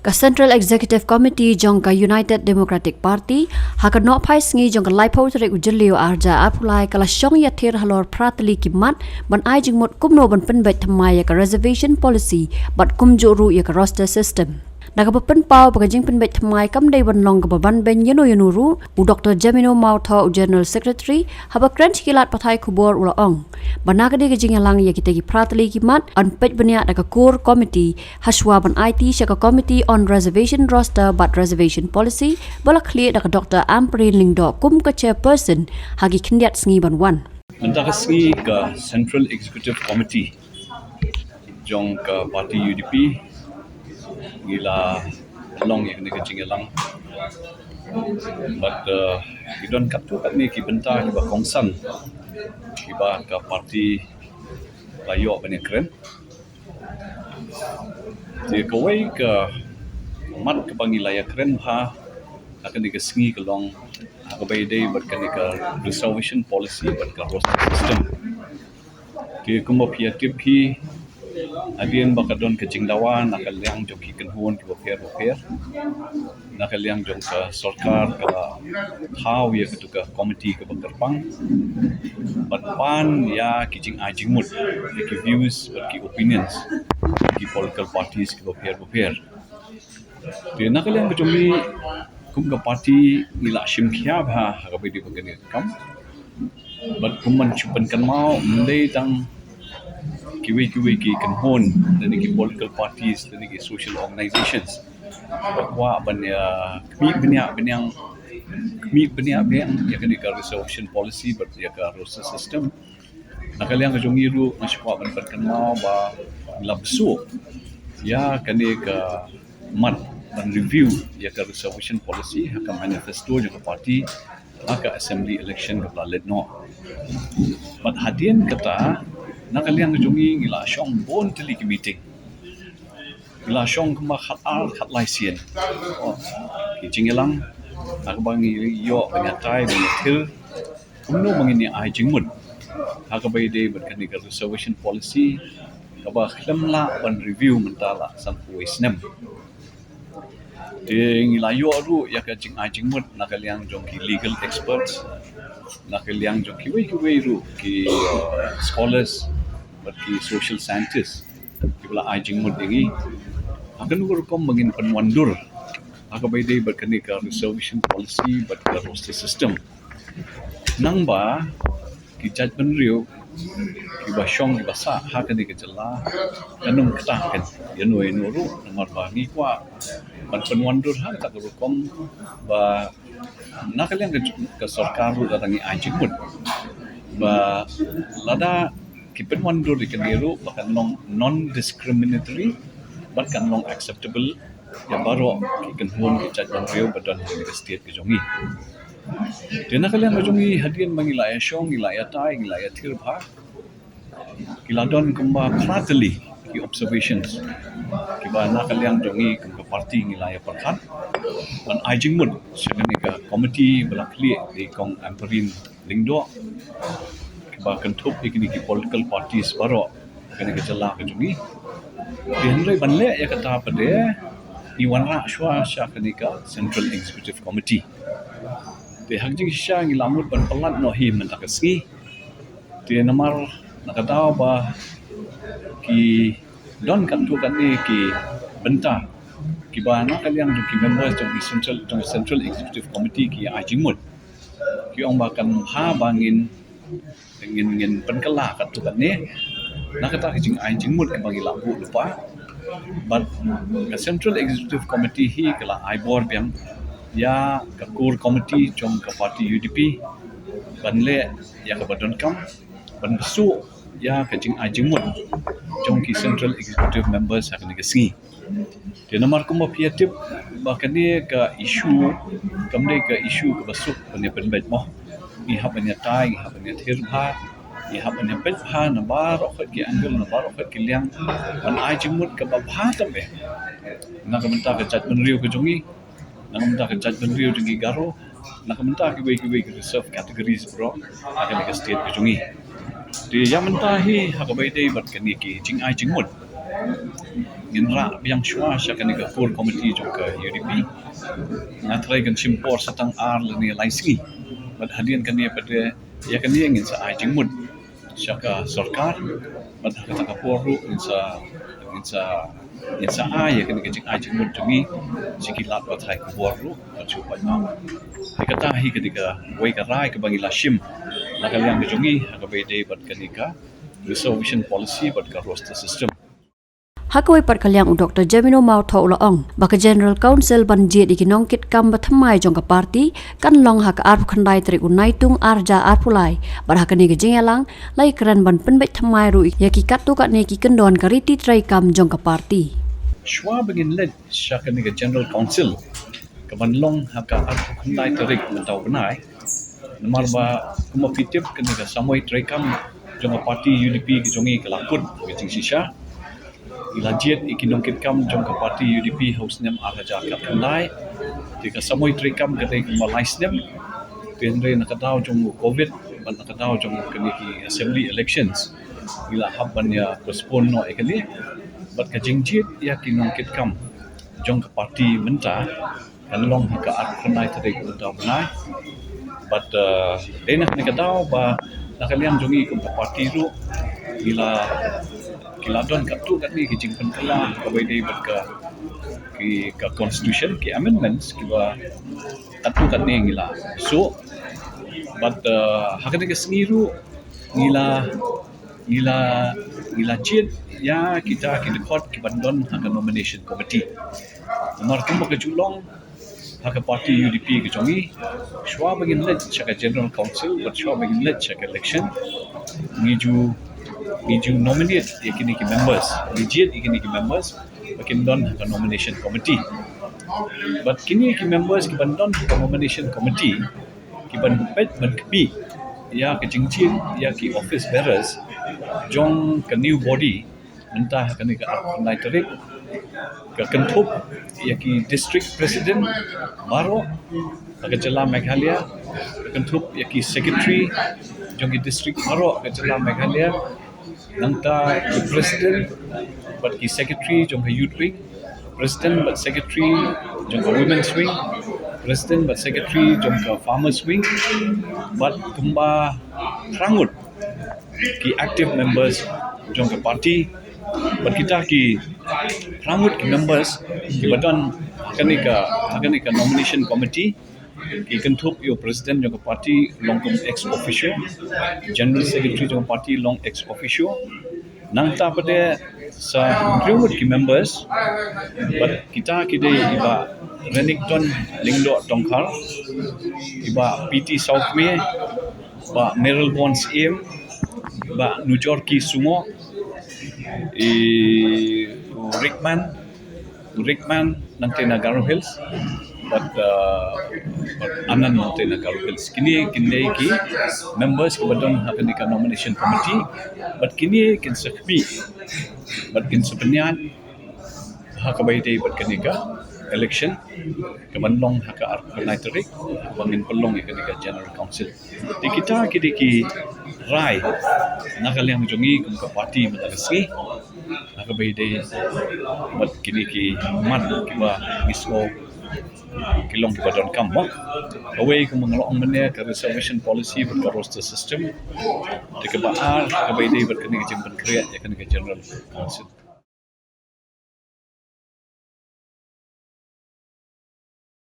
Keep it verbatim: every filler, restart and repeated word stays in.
Ka Central Executive Committee jong ka United Democratic Party, ha ka nohphai sngi jong ka laiphew tarik u Jylliew arhajar arphew lai, ka la shong ïathir halor phra tylli ki mat ban ai jingmut kumno ban pynbeit thymmai ïa ka reservation policy bad kumjuh ruh ïa ka roster system. Na kaba pynpaw ba ka jingpynbeit thymmai kam dei ban long kaba ban beiñ ïano ïano ruh, u Doktor Jemino Mawthoh, u General Secretary, haba kren sha ki lad pathai khubor u la ong ba na ka dei ka jingïalang ïa kita ki phra tylli ki mat, yn peit bniah da ka Core Committee hashwa ban aiti sha ka Committee on Reservation Roster bad Reservation Policy, ba la khlieh da ka Doktor Ampareen Lyngdoh kum ka Chairperson ha ki khyndiat sngi ban wan. Mynta ka sngi ka Central Executive Committee jong ka party U D P ngi la long ïa kane ka jingïalang. Bad, eh, ki don katto katne ki bynta kiba kongsan kiba ka party la ïoh ban ïakren. Te kawei ka mat kaba ngi la ïakren bha ha kane ka sngi ka long ha kaba ïadei bad kane ka reservation policy bad ka roster system. Te kumba phi ïa tip hi, hadien ba ka don ka jingdawa na ka liang jong ki kynhun kiba pher bapher, na ka liang jong ka sorkar ka la thaw ïa katu ka committee kaba kyrpang ban pan ïa ki jingai jingmut, ïa ki views bad ki opinions ki political parties kiba pher bapher. Te na ka liang ka jong ngi kum ka party ngi la shim khia bha ha kaba ïadei bad kane ka kam. Bad kum ban shu pynkynmaw, ym dei tang kiwei kiwei ki kynhun lane ki political parties lane ki social organizations ba kwah ban ïa khmih bniah bniang, khmih bniah bniang ïa kane ka reservation policy bad ïa ka roster system. Na ka liang ka jong ngi ruh nga shu kwah ban pynkynmaw ba ngi la bsuh ïa kane ka mat ban review ïa ka reservation policy ha ka manifesto jong ka party ha ka assembly election kaba la leit noh. Bad hadien kata, na ka liang ka jong ngi ngi la shong bun tylli ki meeting. Ngi la shong kumba khat ar khat lai sien. Oh, ki jingïalang ha kaba ngi ïoh ban ïatai ban ïathir kumno ba ngin ïa ai jingmut ha kaba ïadei bad kane ka reservation policy kaba khlem lah ban review mynta la sanphew wei snem. Te ngi la ïoh ruh ïa ka jingai jingmut na ka liang jong ki legal experts, na ka liang jong kiwei kiwei ruh ki, uh, scholars bad ki social scientists kiba la ai jingmut ïa ngi ha kano ka rukom ba ngin pynwandur ha kaba ïadei bad kane ka reservation policy bad ka roster system. Nangba ki jaitbynriew kiba shong kiba sah ha kane ka jylla kan ym ktah ïano ïano ruh, namar ba ngi kwah ban pynwandur ha kata ka rukom ba na ka liang ka, ka sorkar ruh lada ngi ai jingmut ba lada ki pynwandur ïa kane ruh ba kan long non discriminatory bad kan long acceptable ïa baroh ki kynhun ki jaitbynriew ba don ha ka state ka jong ngi. Te na ka liang ka jong ngi hadien ba ngi la ïa shong, ngi la ïa tai, ngi la ïa thir bha, ki la don kumba phra tylli ki observations kiba na ka liang jong ngi kum ka party ngi la ïa pyrkhat ban ai jingmut sha kane ka committee ba la khlieh da i Kong Ampareen Lyngdoh kiba kynthup ïa kine ki political parties baroh kane ka jylla ka jong ngi. Te hynrei ban leh ïa kata pat de ngi wanrah shuwa sha kane ka Central Executive Committee. Te ha ka jingshisha ngi la mut ban palat noh hi mynta ka sngi. Te namar na ka daw ba ki don katto katne ki bynta kiba na ka liang jong ki members jong ki Central, jong Central Executive Committee ki ai jingmut. Ki ong ba kan bha ba ngin ngin, ngin pynkylla katto katne na kata ka jingai jingmut kaba ngi la buh lypa. Bad ka Central Executive Committee hi ka la ai bor biang ïa ka Core Committee jong ka party U D P ban leh ïa kaba donkam ban bsuh ïa ka jingai jingmut jong ki Central Executive Members ha kane ka sngi. Te namar kumba phi ïa tip ba kane ka issue kam dei ka issue kaba suk ban ïa pynbeit mo. Ngi hap ban ïa tai, ngi hap ban ïa thir bha, ngi hap ban ïa peit bha na baroh khat ki angle, na baroh khat ki liang ban ai jingmut kaba bha tam eh na ka bynta ka jaitbynriew ka jong ngi, na ka bynta ka jaitbynriew jong ki Garo, na ka bynta kiwei kiwei ki reserve categories baroh ha kane ka state ka jong ngi. Te ïa mynta hi ha kaba ïadei bad kane ki jingai jingmut Ngin rah biang shuwa sha kane ka core committee jong ka U D P. Nga trai kan shim por sa tang ar lane lai sngi. Bad hadien kane pat ïa kane ngin sa ai jingmut sha ka sorkar. Bad ha kata ka por ruh ngin sa ngin sa ngin sa ai ïa kane ka jingai jingmut jong ngi sha ki lad pathai khubor ruh bad shu paidbah. Te kata hi kane ka wei ka rai kaba ngi la shim na ka liang ka jong ngi ha kaba ïadei bad kane ka reservation policy bad ka roster system. Ha kawei pat ka liang u Doctor Jemino Mawthoh u la ong ba ka General Council ban jied ïa ki nongkitkam ba thymmai jong ka party kan long ha ka arphew khyndai tarik u Naitung arhajar arphew lai bad ha kane ka jingïalang la ïakren ban pynbeit thymmai ruh ïa ki katto katne ki kyndon ka riti treikam jong ka party. Shuwa ba ngin leit sha kane ka General Council kaban long ha ka arphew khyndai tarik mynta u bnai. Namar ba kumba phi tip kane ka samoi treikam jong ka party U D P ka jong ngi ka la kut ka jingshisha. Ngi la jied ïa ki nongkitkam jong ka party U D P ha u snem arhajar khatkhyndai. Te ka samoi treikam ka dei kumba lai snem. Te hynrei na ka daw jong u Covid bad na ka daw jong kane ki assembly elections ngi la hap ban ïa postpone noh ïa kane. Bad ka jingjied ïa ki nongkitkam jong ka party mynta kan long ha ka arphew khyndai tarik mynta u bnai. Bad dei na kane ka daw ba na ka liang jong ngi kum ka party ruh ngi la ki la don katto katne ki jingpynkylla kaba ïadei bad ka ki ka constitution ki amendments kiba katto katne ngi la shu bad ha kane ka sngi ruh ngi la ngi la ngi la jied ïa kita ki dkhot kiban don ha ka nomination committee. Namar kumba ka ju long ha ka party U D P ka jong ngi shuwa ba ngin leit sha ka General Council bad shuwa ba ngin leit sha ka election ngi ju ngi ju nominate ïa kine ki members, ngi jied ïa kine ki members ba kin don ha ka nomination committee. Bad kine ki members kiban don ha ka nomination committee kiban peit ban kynmaw ïa ka jingjied ïa ki office bearers jong ka new body mynta ha kane ka arphew khyndai tarik. Ka kynthup ïa ki district president baroh ha ka jylla Meghalaya, ka kynthup ïa ki secretary jong ki district baroh ha ka jylla Meghalaya, nangta ki president bad ki secretary jong ka youth wing, president bad secretary jong ka women's wing, president bad secretary jong ka farmers wing, bad kumba phra ngut ki active members jong ka party bad kita ki phra ngut ki members kiba don ha kane ka ha kane ka nomination committee. Ki kynthup ïa u president jong ka party long kum ex officio, general secretary jong ka party long ex officio, nangta pat sa hynriew ngut ki members bad kita ki dei i Bah Renikton Lyngdoh Tongkhar, i Bah P T Sawkmie, Bah Mayralborn Syiem, Bah Nujorki Sungoh, i Rickman, Rickman nangta na Garo Hills bad Anand nangta na Garo Hills. Kine kin dei ki members kiba don ha kane ka nomination committee bad kine kin sa kynmaw bad kin sa pynïaid ha kaba ïadei bad kane ka election kaban long ha ka arphew khyndai tarik ba ngin pynlong ïa kane ka General Council. Te kita ki dei ki rai na ka liang jong ngi kum ka party mynta ka sngi ha kaba ïadei bad kine ki mat kiba ngi sngew ki long kiba donkam. Kawei kumba nga la ong mynne ka reservation policy bad ka roster system. Te kaba ar ha kaba ïadei bad kane ka jingpynkhreh ïa kane ka General Council.